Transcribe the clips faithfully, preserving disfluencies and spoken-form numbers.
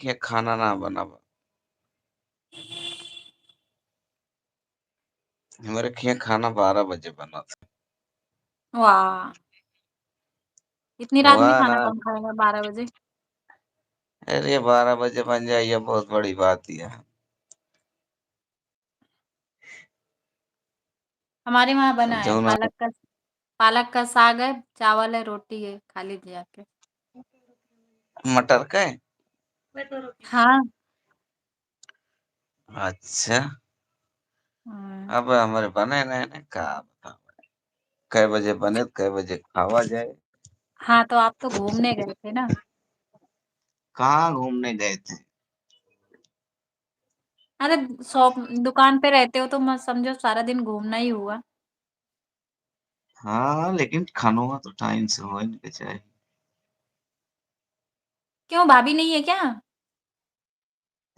खिया खाना ना बना बा। हमरे खिया खाना बारह बजे बनत है। वाह! इतनी रात में वाह खाना ना। कौन खाएगा बारह बजे? अरे, बारह बजे बन जाए, ये बहुत बड़ी बात है। हमारे वहाँ बना है, जौन पालक का, पालक का साग है, चावल है, रोटी है, खा लीजिए आके। मटर का है? हाँ। अच्छा। हम्म। अब हमरे बने नहीं, नहीं, का बताओ? कै बजे बने, कै बजे खावा जाए? हाँ, तो आप तो घूमने गए थे ना? कहाँ घूमने गए थे? अरे, शॉप, दुकान पे रहते हो तो मैं समझो सारा दिन घूमना ही हुआ। हाँ, लेकिन खानवा तो टाइम से होए के चाहिए। क्यों, भाभी नहीं है क्या?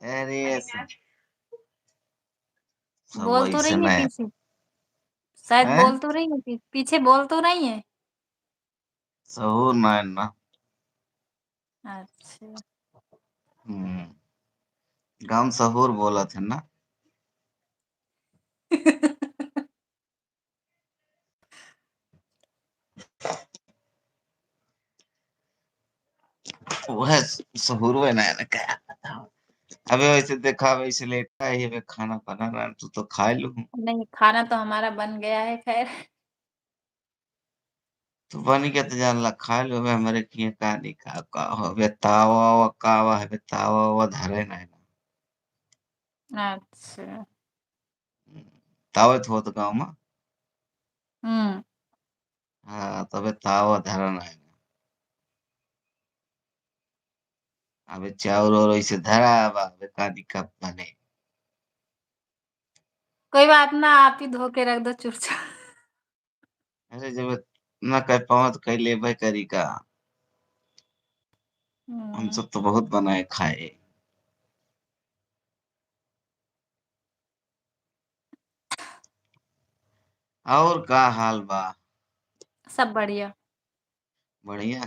अरे, सब, सब बोल तो वैसे रही है नहीं। पीछे। शायद हैं? बोल तो रही है पी-, पीछे बोल तो रही है। सहूर ना है ना। अच्छा। हम्म। गाँव सहूर बोलत है ना। वह सहूर है ना, ना क्या पता। अबे वैसे देखा, वैसे लेटा है, ये खाना बना रहा है, तू तो खा लू। नहीं, खाना तो हमारा बन गया है, खैर। तो बन के तो जान ला, खा लो, हमें हमारे किए का नहीं, का, का हवे, तावा, वा, का वा, हवे, तावा, वा, धरे नहीं ना। अच्छा। हम्म, तावे तो होत गाँव में। हम्म। हाँ, तबे तावा, धरा नहीं ना। अबे चाउर और ऐसे धरा बा, अबे का दिक्कत बने। कोई बात ना, आप ही धो के रख दो चुपचाप। अरे, जब इतना कर पावा तो कर लेबे करी का? हम हम्म। सब तो बहुत बनाए खाए। और का हाल बा? सब बढ़िया। बढ़िया?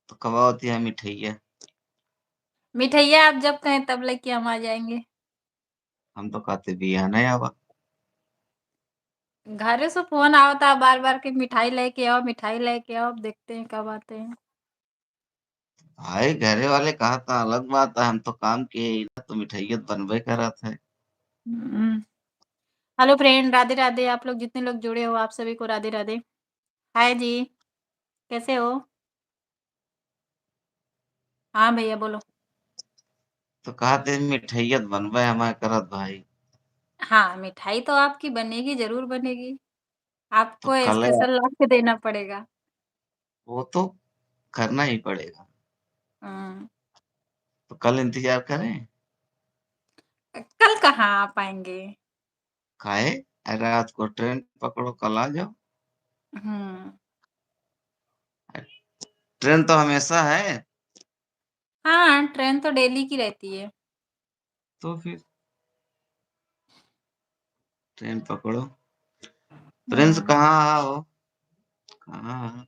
तो कब आवत है मिठैया? मिठैया आप जब कहें तब लेके हम आ जाएंगे। हम तो कहते बिहाने आवा। घरे से फोन आवता बार-बार कि मिठाई लेके आओ, मिठाई लेके आओ, अब देखते हैं कब आते हैं। भाई, घरे वाले कहा था अलग बात है, हम तो काम किए ही ना, तो मिठाइया तो बनबे करत है। हम्म। Hello friend, राधे राधे। आप लोग जितने लोग जुड़े हो, आप सभी को राधे राधे। Hi जी, कैसे हो? हाँ भैया, बोलो। तो कहा थे, मिठाइया तो बनबे हमारे करत भाई। हाँ, मिठाई तो आपकी बनेगी, जरूर बनेगी। तो आपको कल special ला के देना पड़ेगा। वो तो करना ही पड़ेगा। हम्म। तो कल इंतजार करें? कल कहाँ आ पाएंगे? काहे? अरे, रात को ट्रेन पकड़ो, कल आ जाओ। हम्म। ट्रेन तो हमेशा है। हाँ, ट्रेन तो डेली की रहती है। तो फिर ट्रेन पकड़ो। प्रिंस हम्म। कहाँ है हो? कहाँ है?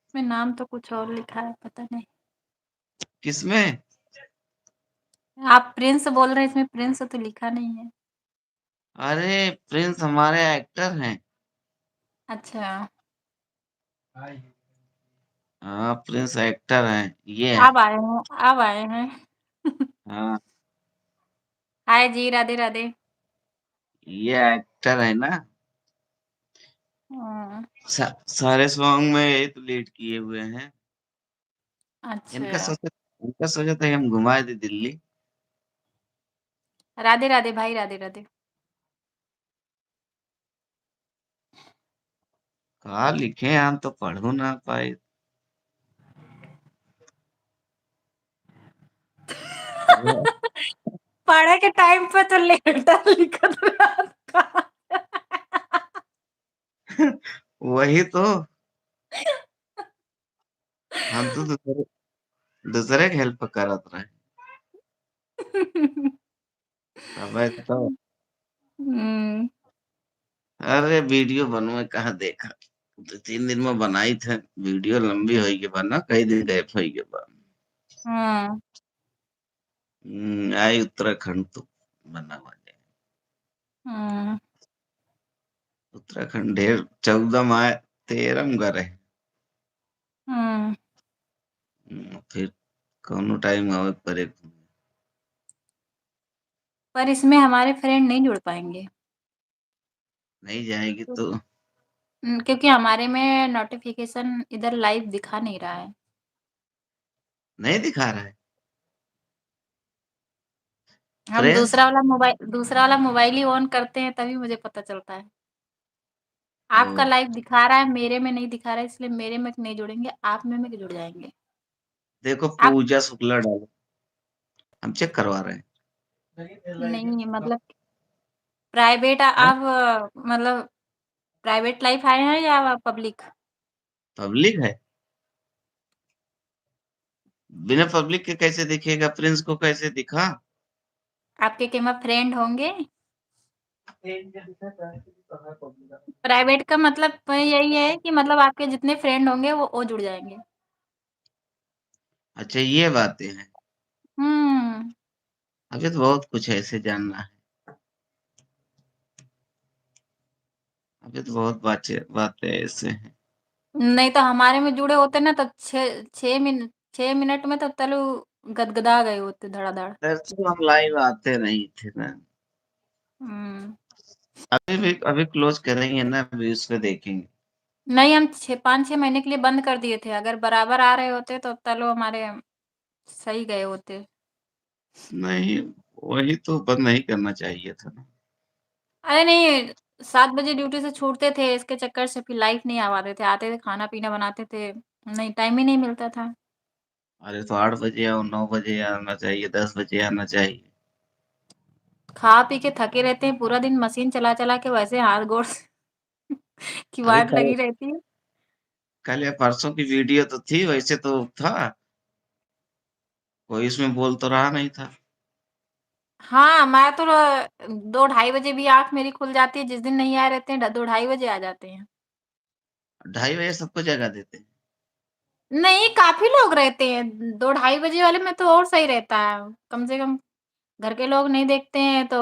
इसमें नाम तो कुछ और लिखा है, पता नहीं। किसमें? आप प्रिंस बोल रहे हैं, इसमें प्रिंस तो लिखा नहीं है। अरे, प्रिंस हमारे एक्टर हैं। अच्छा। हाँ, प्रिंस एक्टर हैं, ये हैं। अब आए हैं, अब आए हैं। हाँ। हाय जी, राधे राधे। ये एक्टर है ना? हाँ। सा-, सारे सॉन्ग में यही तो लीड किए हुए हैं। इनका अच्छा। सोचा, इनका सोचा था कि हम घुमाए दे दिल्ली। राधे राधे भाई, राधे राधे। का लिखे, हम तो पढ़ू ना पाए। पढ़े के टाइम पे तो लेटर लिखत रहता। वही तो। हम तो दूसरे, दूसरे के हेल्प करत रहे। तबे तो। हम्म। अरे, video बनवे कहाँ देखा? दो तीन दिन में बनाई थे, video लंबी होई के बा ना, कई दिन gap होई के बा। हम्म। हम्म, आई उत्तराखंड तो बनावा जाए। हम्म। उत्तराखंड ढेर चौदह में आए, तेरह में गए रहे। हम्म। हम्म, फिर कौनो time आवे परे घूमे। पर इसमें हमारे friend नहीं जुड़ पाएंगे। नहीं जाएगी तो? हम्म, क्योंकि हमारे में notification इधर live दिखा नहीं रहा है। नहीं दिखा रहा है? हम friends? दूसरा वाला mobile, दूसरा वाला mobile ही on करते हैं, तभी मुझे पता चलता है। आपका ओ। Live दिखा रहा है, मेरे में नहीं दिखा रहा है, इसलिए मेरे में नहीं जुड़ेंगे, आप में, में जुड़ जाएंगे। देखो, आप पूजा शुक्ला डालो, हम check करवा रहे हैं। नहीं, मतलब private आ-, हाँ? आप, मतलब private live आए हैं या public? Public है। बिना public के कैसे दिखेगा? Friends को कैसे दिखा? आपके केमा friend होंगे? Private का मतलब यही है कि मतलब आपके जितने friend होंगे वो, वो जुड़ जाएंगे। अच्छा, ये बातें हैं। हम्म। अभी तो बहुत कुछ ऐसे जानना है। अभी तो बहुत बातें, बातें ऐसे हैं। नहीं तो हमारे में जुड़े होते ना तो छह, छह मिन-, छह मिनट में तो तलू गदगदा गए होते धड़ाधड़। दरअसल हम live आते नहीं थे ना। हम्म। अभी भी, अभी close करेंगे ना, अभी उसको देखेंगे। नहीं, हम छह, पाँच छह महीने के लिए बंद कर दिए थे। अगर बराबर आ रहे होते तो तलो हमारे सही गए होते। नहीं, वही तो बंद नहीं करना चाहिए था ना। अरे नहीं, सात बजे duty से छूटते थे, इसके चक्कर से फिर live नहीं आ पाते थे। आते थे, खाना पीना बनाते थे, नहीं, time ही नहीं मिलता था। अरे तो आठ बजे आओ, नौ बजे आना चाहिए, दस बजे आना चाहिए। खा पी के थके रहते हैं, पूरा दिन machine चला चला के वैसे हाथ गोड़ की अरे वाट कल, लगी रहती है। कल या परसों की video तो थी, वैसे तो था, कोई इसमें बोल तो रहा नहीं था। हाँ, मैं तो र-, दो ढाई बजे भी आँख मेरी खुल जाती है, जिस दिन नहीं आए रहते हैं, ढ-, दो ढाई बजे आ जाते हैं। ढाई बजे सबको जगा देते हैं। नहीं, काफी लोग रहते हैं, दो ढाई बजे वाले में तो और सही रहता है, कम से कम घर के लोग नहीं देखते हैं तो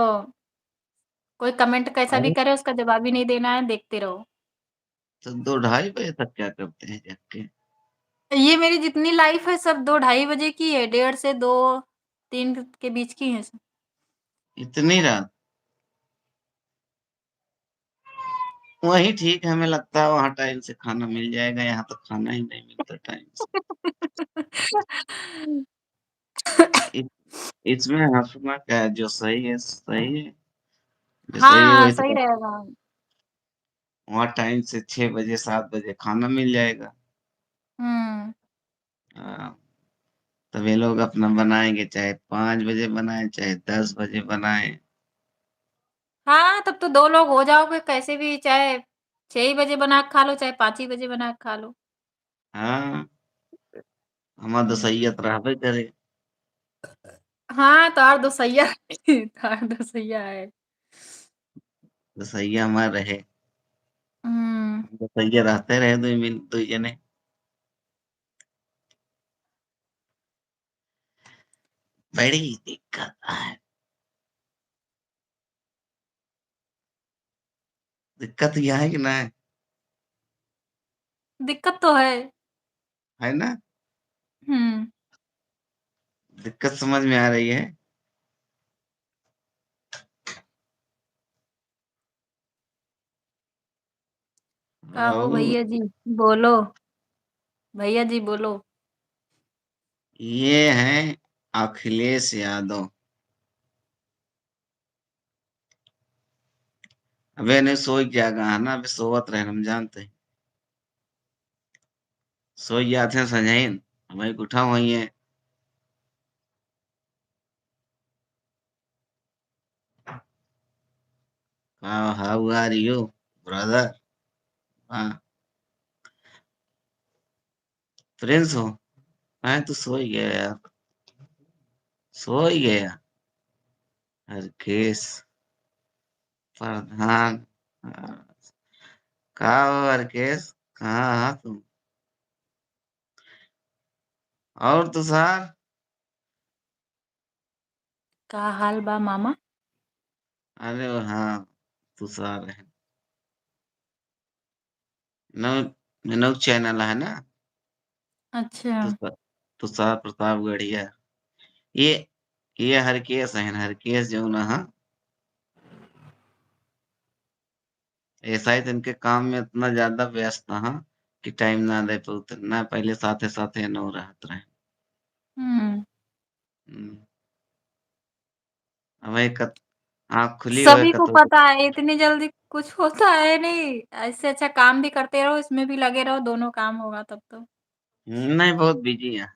कोई comment कैसा भी अरे। करे, उसका जवाब ही नहीं देना है, देखते रहो। तो दो ढाई बजे तक क्या करते हैं जाग के? ये मेरी जितनी life है, सब दो ढाई बजे की है, डेढ़ से दो, तीन के बीच की है सब। इतनी रात? वही ठीक है, हमें लगता है वहाँ time से खाना मिल जाएगा, यहाँ तो खाना ही नहीं मिलता time से। इ-, इसमें हँसना क्या है, जो सही है, सही है, जो सही है, हाँ, वही तो सही कर-, रहेगा। वहाँ time से छह बजे, सात बजे खाना मिल जाएगा। हम्म। हाँ, तब ये लोग अपना बनाएंगे, चाहे पाँच बजे बनाएं, चाहे दस बजे बनाएं। हाँ, तब तो दो लोग हो जाओगे, कैसे भी, चाहे छह ही बजे बना के खा लो, चाहे पाँच ही बजे बना के खा लो। हाँ, हमार हम्म। दसैया तो रहबे करे। हाँ, तोहार दसैया, तोहार दसैया है। दसैया हमार रहे। हम्म। दसैया रहते रहे दो मिन-, दो जने। बड़ी दिक्कत है। दिक्कत यह है कि ना है? दिक्कत तो है। है ना? हम्म। दिक्कत समझ में आ रही है? का हो और भैया जी, बोलो। भैया जी, बोलो। ये हैं अखिलेश यादव। अबे नहीं, सोई जागा है ना, अबे सोवत रहे, हम जानते हैं। सोई जाते हैं संझाइन, हमें उठा हुई है। How, how are you, brother? हाँ। प्रिंस हो? मैं तो सो ही गया यार, सो ही गया। हरकेश प्रधान, हाँ, का हो हरकेश, कहाँ हा तू? और तुषार? का हाल बा मामा? अरे हाँ, तुषार है। नव, नव channel है ना? अच्छा। तुषार, तुषार प्रतापगढ़िया। ये, ये हरकेश है, हरकेश जौन है। ऐसा ही तो इनके काम में इतना ज्यादा व्यस्त है कि time ना दे पाते ना, पहले साथे साथे नौ रहत रहे। हम्म। हम्म। अब एक कत-, आँख खुली हो, सभी को कतो पता है, इतनी जल्दी कुछ होता है नहीं। इससे अच्छा काम भी करते रहो, इसमें भी लगे रहो, दोनों काम होगा तब तो। हम्म, नहीं, बहुत busy है।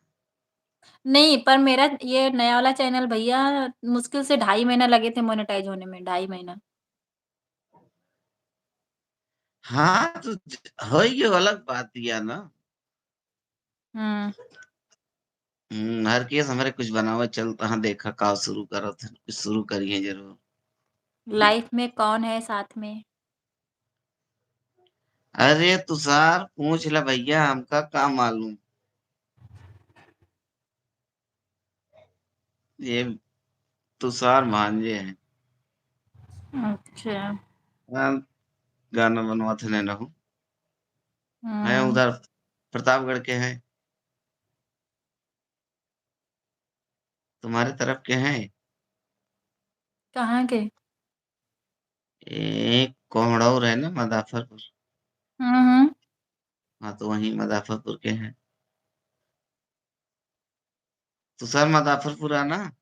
नहीं, पर मेरा ये नया वाला channel भैया, मुश्किल से ढाई महीना लगे थे monetize होने में, ढाई महीना। हाँ, तो ज-, होई गयो, अलग बात या ना। हम्म। हम्म, हरकेश हमरे कुछ बनावे चलता है, देखा का शुरू करत है, कुछ शुरू करिए जरूर। Life में कौन है साथ में? अरे तुषार, पूछ ले भैया, हमका का मालूम। ये तुषार भांजे हैं। अच्छा। हाँ, गाना बनवाते नहीं रहूं। हैं हम्म। उधर प्रतापगढ़ के हैं। तुम्हारे तरफ के हैं? कहाँ के? एक कोहड़ौर है ना, मदाफरपुर। हम्म, हम्म। हाँ, तो वहीं मदाफरपुर के हैं। तुषार मदाफरपुर आना।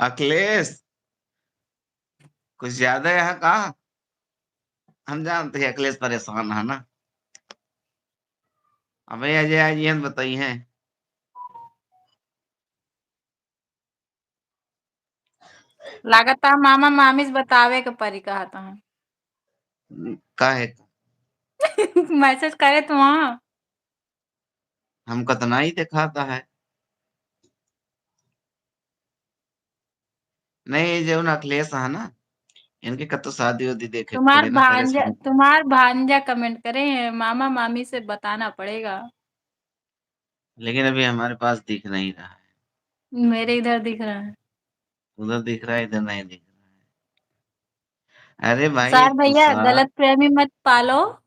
अखिलेश, कुछ ज्यादा यहाँ का? हम जानते हैं अखिलेश परेशान है ना। अबे अजय, आज ये बताई है। लागत है मामा मामी से बतावे के परी कहत हैं। काहे? Message करे तो वहाँ। हमका तो नहीं दिखाता है। नहीं, ये जौन अखिलेश है ना, इनके कतो शादी उदी देखे के तुम्हार पड़े ना, भांजा, परेशान। तुम्हार भांजा comment करे हैं, मामा मामी से बताना पड़ेगा। लेकिन अभी हमारे पास दिख नहीं रहा है। मेरे इधर दिख रहा है। उधर दिख रहा है, इधर नहीं दिख रहा है। अरे भाई, तुषार भैया, तुषार। गलतफहमी मत पालो,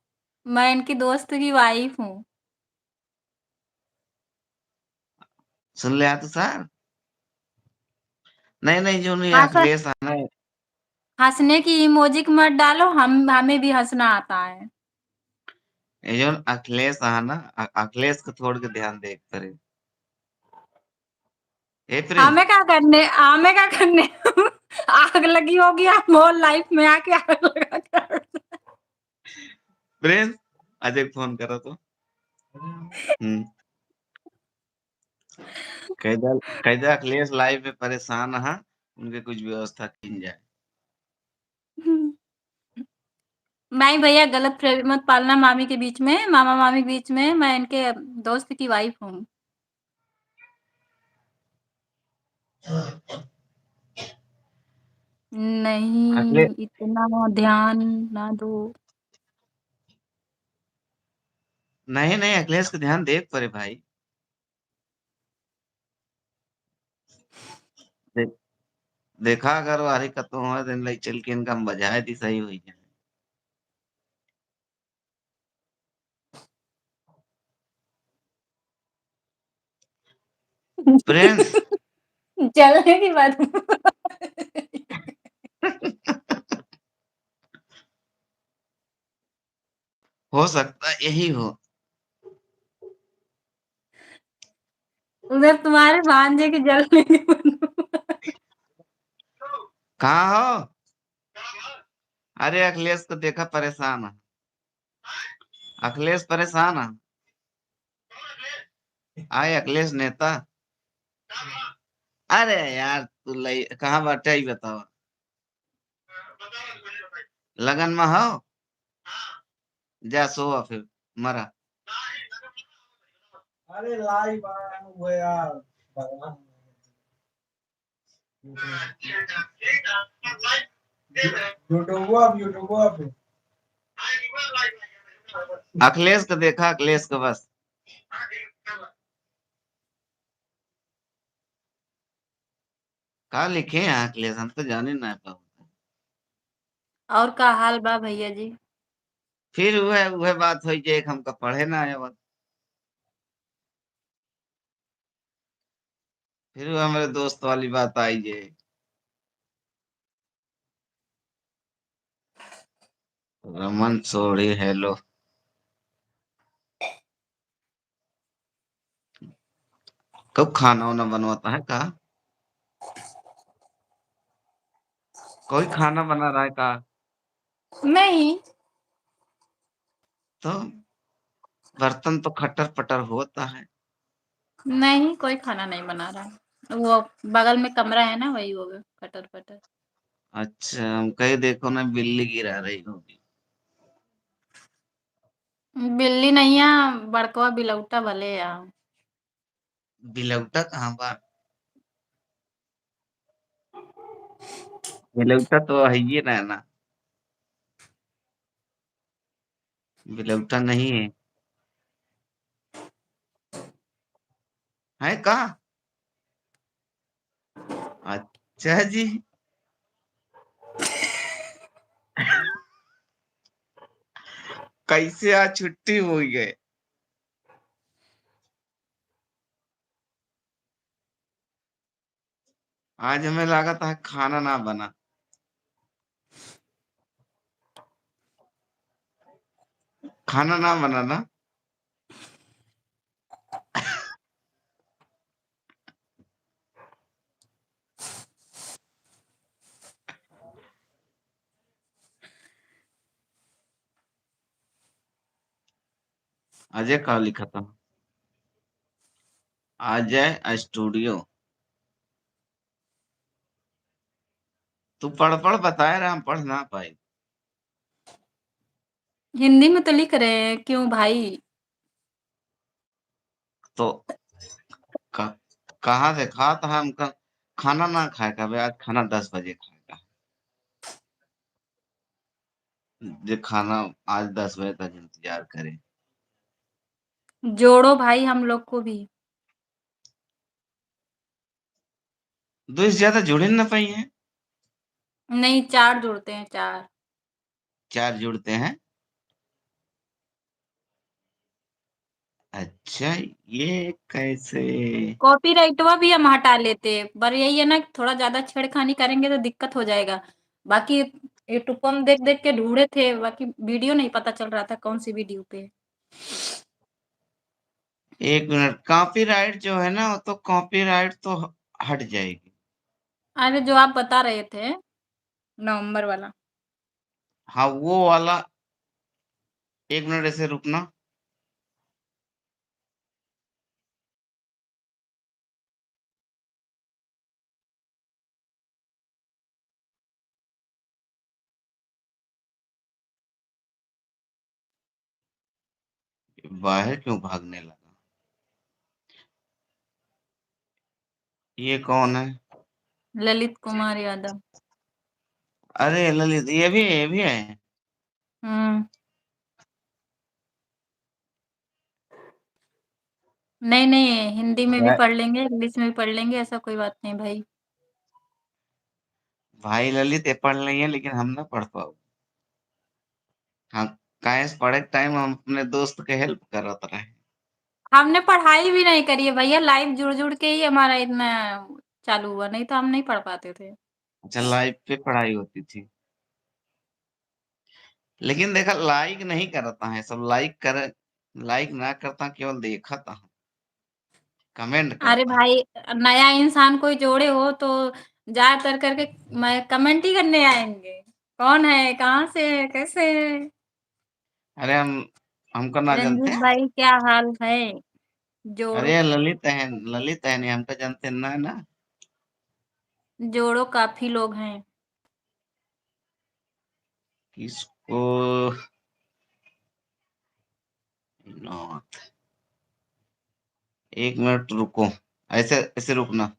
मैं इनकी दोस्त की wife हूँ। सुन ले, आ तुषार। नहीं, नहीं, जो नहीं, हाँ, सर। अखिलेश है ना। हंसने की emoji मत डालो, हम, हमें भी हंसना आता है। ये जो अखिलेश है ना, अ-, अखिलेश को छोड़ के ध्यान दे एक तरह। ए प्रिंस। हमें का करने, हमें का करने? आग लगी होगी, हम और live में आके आग लगा के। प्रिंस, अजय फोन करा तो। हम्म। कैदा, कैदा अखिलेश live में परेशान है, उनके कुछ व्यवस्था कीन जाए। नहीं भैया, गलतफहमी मत पालना मामी के बीच में, मामा मामी के बीच में, मैं इनके दोस्त की wife हूँ। नहीं, अखिले- इतना ध्यान ना दो। नहीं, नहीं, अखिलेश के ध्यान देख परे भाई। दे-, देखा अगर वारी कतो हो, दिन लई चल के इनका हम बजाए दी, सही होई जाए। प्रिंस। चलने की बात। हो सकता है यही हो। उधर तुम्हारे भांजे के जलने की बात। कहाँ हो? अरे अखिलेश को देखा परेशान है। अखिलेश परेशान है। आए अखिलेश नेता। अरे यार, तू लई-, कहाँ बाटे, ई बतावा। लगन में हो? जा सोवा फिर, मरा। अरे live आया हूँ यार, भगवान। YouTube, YouTube, YouTube। अखिलेश का देखा, अखिलेश का बस। का लिखे हैं अखिलेश, हम तो जाने ना पावत। और का हाल बा भैया जी? फिर वह, वह बात होई जे एक हमका पढ़े ना आवे। फिर वो हमरे दोस्त वाली बात आई जे। रमन सोढ़ी, hello। कब खाना वाना बनवाता है का? कोई खाना बना रहा है का? नहीं। तो बर्तन तो खट्टर पटर होता है। नहीं, कोई खाना नहीं बना रहा है। वो बगल में कमरा है ना, वही होगा खट्टर पटर। अच्छा, हम कहे देखो ना, बिल्ली गिरा रही होगी। बिल्ली नहीं है, बड़कवा बिलौटा भले आ। बिलौटा कहाँ बा? बिलौटा तो है ये ना, ना। बिलौटा नहीं है। है का? अच्छा जी। कैसे आज छुट्टी हो गए? आज हमें लागत है खाना ना बना। खाना ना बना ना? अजय का लिखा था? अजय स्टूडियो। तू पढ़, पढ़, बताए रहा, हम पढ़ ना पाए। हिंदी में तो लिख रहे हैं, क्यों भाई? तो क-, कहाँ से खात है? हमका खाना ना खाए का बे, आज खाना दस बजे खाए का। जे खाना आज दस बजे तक इंतजार करे। जोड़ो भाई हम लोग को भी। दो से ज्यादा जुड़े ना पाई है। नहीं, चार जुड़ते हैं, चार। चार जुड़ते हैं। अच्छा, ये कैसे? कॉपीराइटवा भी हम हटा लेते, पर यही है ना, थोड़ा ज्यादा छेड़खानी करेंगे तो दिक्कत हो जाएगा। बाकी YouTube पर हम देख देख के ढूंढे थे, बाकी वीडियो नहीं पता चल रहा था कौन सी वीडियो पे। एक मिनट, कॉपीराइट जो है ना, वो तो कॉपीराइट तो ह-, हट जाएगी। अरे, जो आप बता रहे थे, नवंबर वाला। हाँ, वो वाला। एक मिनट, ऐसे रुकना। बाहर क्यों भागने लगा? ये कौन है? ललित कुमार यादव। अरे ललित, ये भी, ये भी है? हम्म। नहीं, नहीं, हिंदी में भी भाई पढ़ लेंगे, इंग्लिश में भी पढ़ लेंगे, ऐसा कोई बात नहीं भाई। भाई ललित ये पढ़ लेंगे, लेकिन हम ना पढ़ पाओ। हम काहे से पढ़े के टाइम हम अपने दोस्त के हेल्प करत रहे। हमने पढ़ाई भी नहीं करी है भैया, लाइव जुड़ जुड़ के ही हमारा इतना चालू हुआ, नहीं तो हम नहीं पढ़ पाते थे। अच्छा, लाइव पे पढ़ाई होती थी। लेकिन देखा, लाइक नहीं करता है, सब लाइक कर, लाइक ना करता, केवल देखा था, कमेंट अरे करता है। भाई, नया इंसान कोई जोड़े हो तो ज्यादातर करके मैं कमेंट ही करने आएंगे, कौन है, कहाँ से है, कैसे है? अरे हम, हमको ना जानते रंजीत हैं। भाई, क्या हाल है? जोड़ो। अरे ललित है, ललित है नहीं, हमको जानते ना है ना। जोड़ो, काफी लोग हैं। किसको नॉट? एक मिनट रुको, ऐसे, ऐसे रुकना।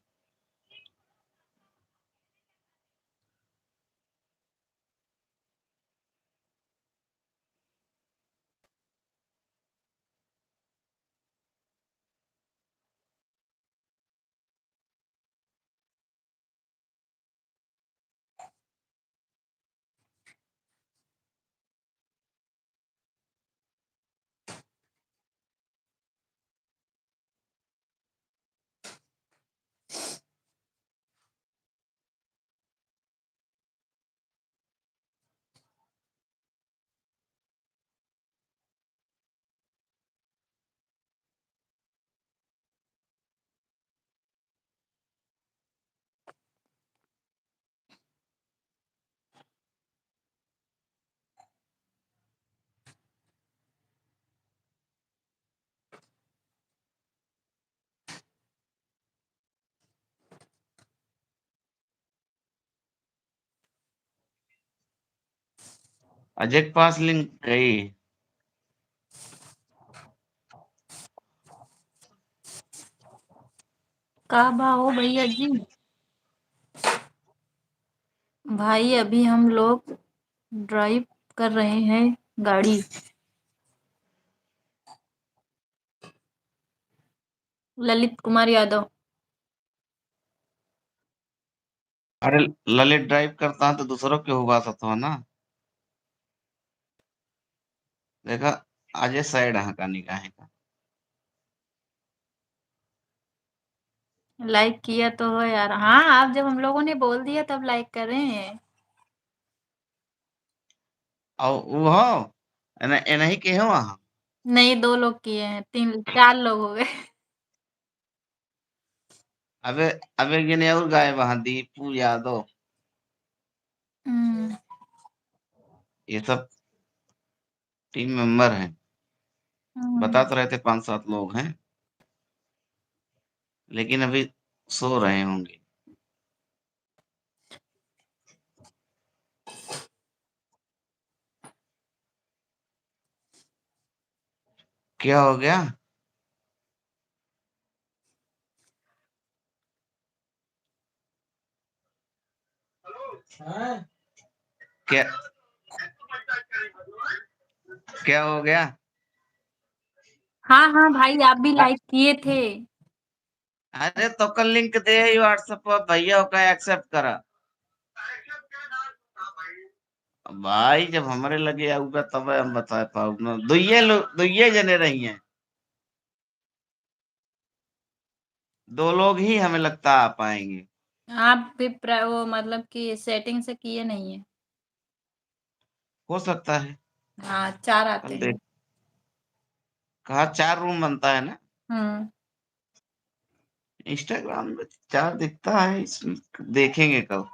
अजय के पास लिंक गई। का बा हो भैया जी? भाई, अभी हम लोग ड्राइव कर रहे हैं गाड़ी। ललित कुमार यादव। अरे, ललित ड्राइव करता है तो दूसरों के हुआ सकता है ना। देखा, आज ये साइड है का निगाहें का। लाइक किया तो हो यार। हाँ, आप जब हम लोगों ने बोल दिया तब लाइक कर रहे हैं। और वो हो, एन-, एनही के हो वहाँ? नहीं, दो लोग किए हैं, तीन, चार लोग हो गए। अबे, अबे गिने और गाए वहाँ, दीपू यादव। हम्म। ये सब टीम मेंबर हैं। हम्म। बता तो रहे थे पाँच सात लोग हैं, लेकिन अभी सो रहे होंगे। क्या हो गया? क्या, क्या हो गया? हाँ, हाँ भाई, आप भी हाँ। लाइक किए थे। अरे, तोका लिंक दे है WhatsApp पर, भैया ओका एक्सेप्ट करा। भाई, जब हमरे लगे आऊगा तब हम बता पाऊब ना। दुइये लो-, दुइये जने रही हैं। दो लोग ही हमें लगता आ पाएंगे। आप भी प्र-, वो मतलब कि सेटिंग से किए नहीं है। हो सकता है। हाँ, चार आते कल हैं। देख, कहा चार रूम बनता है ना? हम्म। Instagram में चार दिखता है, इसमें देखेंगे कल।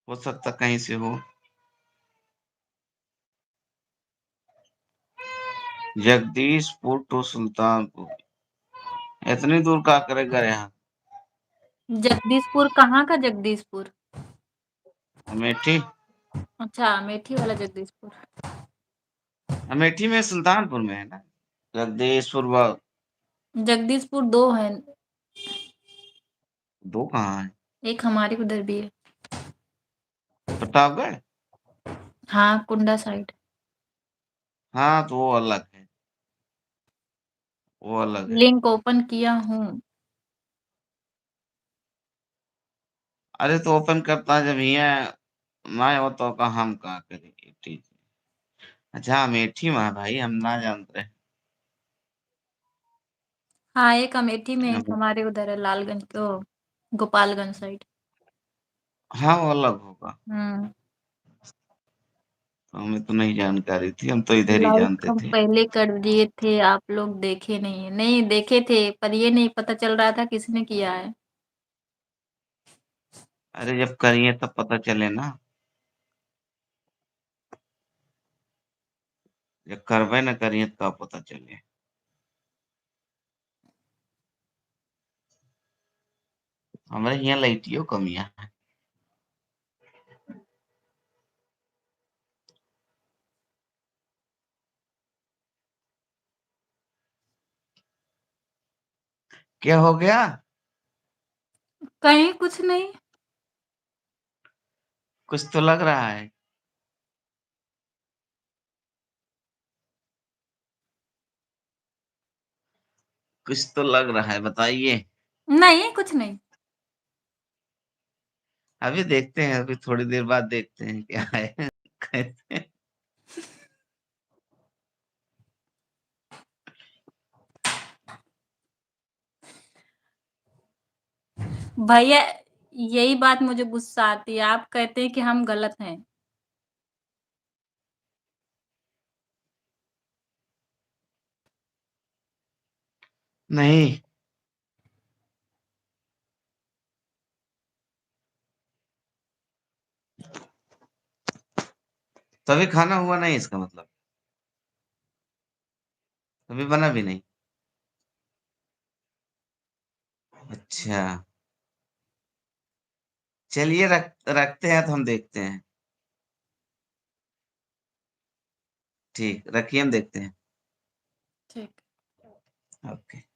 हो सकता कहीं से हो। जगदीशपुर to सुल्तानपुर, इतनी दूर का करे गए हैं? जगदीशपुर कहाँ का जगदीशपुर? अमेठी। अच्छा, अमेठी वाला जगदीशपुर। अमेठी में सुल्तानपुर में है ना, जगदीशपुर वा- जगदीशपुर दो है। दो कहाँ है? एक हमारे उधर भी है। प्रतापगढ़? हाँ, कुंडा साइड। हाँ, तो वो अलग है, वो अलग है। लिंक ओपन किया हूँ। अरे, तो ओपन करता जब हियाँ ना हो तो का हम का करी? ठीक है। अच्छा, अमेठी में है भाई, हम ना जानते रहे। हाँ, एक अमेठी में, एक हम्म। हमारे उधर है, लालगंज, ओ, गोपालगंज साइड। हाँ, वो अलग होगा। हम्म। हमें तो नहीं जानकारी थी, हम तो इधर ही लाइक जानते हम थे। पहले कर दिए थे, आप लोग देखे नहीं है। नहीं, देखे थे, पर ये नहीं पता चल रहा था किसने किया है। अरे, जब करिए तब पता चले ना, जब करबे न करिए तो का पता चले। हमरे हियाँ लाइटियो कमिया है। क्या हो गया? कहीं कुछ नहीं। कुछ तो लग रहा है। कुछ तो लग रहा है, बताइए। नहीं, कुछ नहीं। अभी देखते हैं, अभी थोड़ी देर बाद देखते हैं क्या है। कैसे? भैया, यही बात मुझे गुस्सा आती है, आप कहते हैं कि हम गलत हैं। नहीं। तभी खाना हुआ नहीं, इसका मतलब। अभी बना भी नहीं। अच्छा। चलिए, रख-, रखते हैं तो हम देखते हैं। ठीक, रखिए, हम देखते हैं। ठीक। OK।